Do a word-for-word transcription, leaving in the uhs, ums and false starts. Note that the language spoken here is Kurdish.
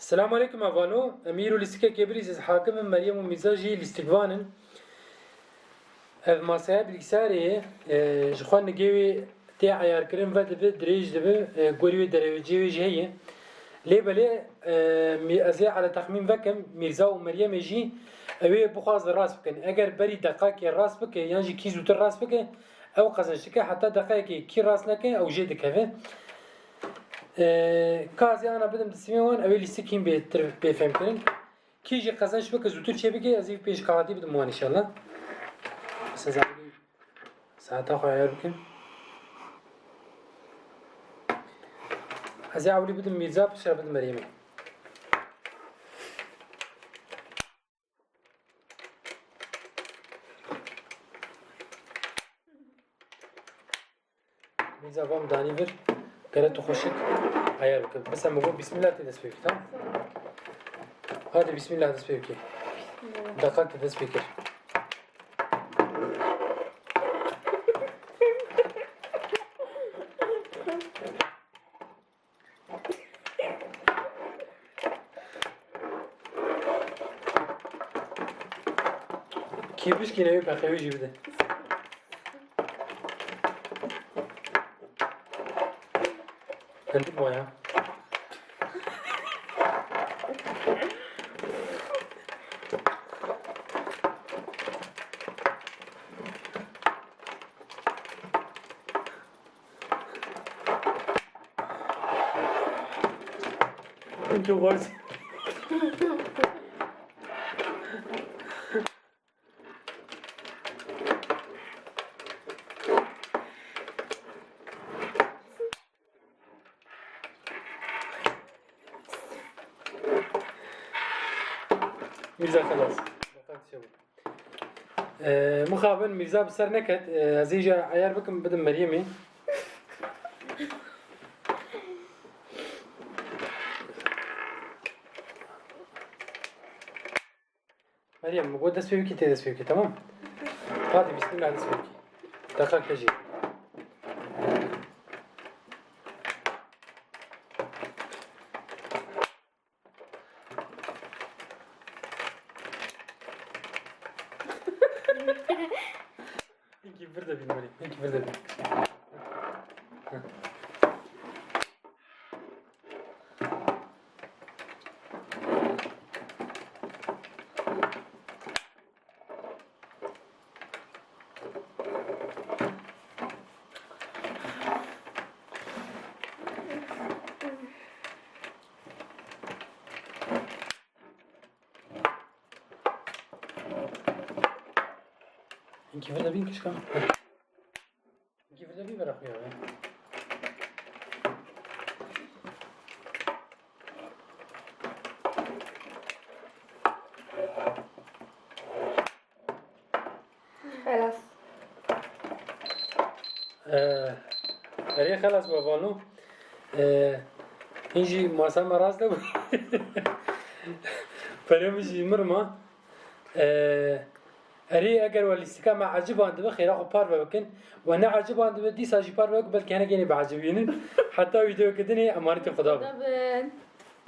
Selamun aleykum hevalno. Em îro lîstikekê birîz, ez Hakim im, Meryem û Mîrza jî lîstikvan in. Ev masaya bilgisayarê ye. E, ji xwe nigê wê tê eyarkirin vedibi, dirêj dibi, e, gorî wê dereweciyê wê jî heye. Lê belê, e, Mî-, ez ê ele texmîn vekim, Mîrza û Meryemê jî ew ê bixwazin rast bikin. Eger berî deqakê rast bike yan jî kî zûtir rast bike, ew qezenç dike. Heta deqayekê kî rast neke, ew jê dikeve. Ee, ka ez ê ana bidim destê wan, ew ê lîstik hîn bêtir, bê fêmkirin. Kî jî qezenç bike, zûtir çêbike, ez ê pêş kağedî bidim wan înşallah. Bes ez ewilî saeta xwe ayar bikim. Ez ê ewilî bidim Mîrza, piştre bidim Meryemê. Mîza, va min danî vir, gere tu xweşik eyar bikin. Mesela min got, Bismillah tê dest pê bikî, tamam? Hadi Bismillah dest pê bikî. Deqak te dest pê kir. Kê bişkîne wê peqê wê jî bide. Hindik waya. Hinkî xweş. Mîza xelas. Ee, mixabin Mîrza bi ser neket. Ee, ez ê jî eyar bikim, bidim Meryemê. Meryem, min got dest pê bikî, tê dest pê bikî, tamam? Hadi, bismillah, dest pê bikî. Deqak te jî. Hinkî vir de bîn, Meryem, hinkî vir de bîn. Hinkî vir de bîn kişka. Hinkî vir de bî vera xwe ya. Xelas. Ee, erê xelas bû, vano. Ee, hîn jî masa me rast de bû. Perê min jî mir ma. Ee, erê eger we lîstika me ecibandibe, xêra xwe parve bikin. We neecibandibe, dîsa jî parve bikin, belkî hinek ênê biecibînin. Heta vîdeoyeke dinê, emanetê Xuda bin. Xuda bin.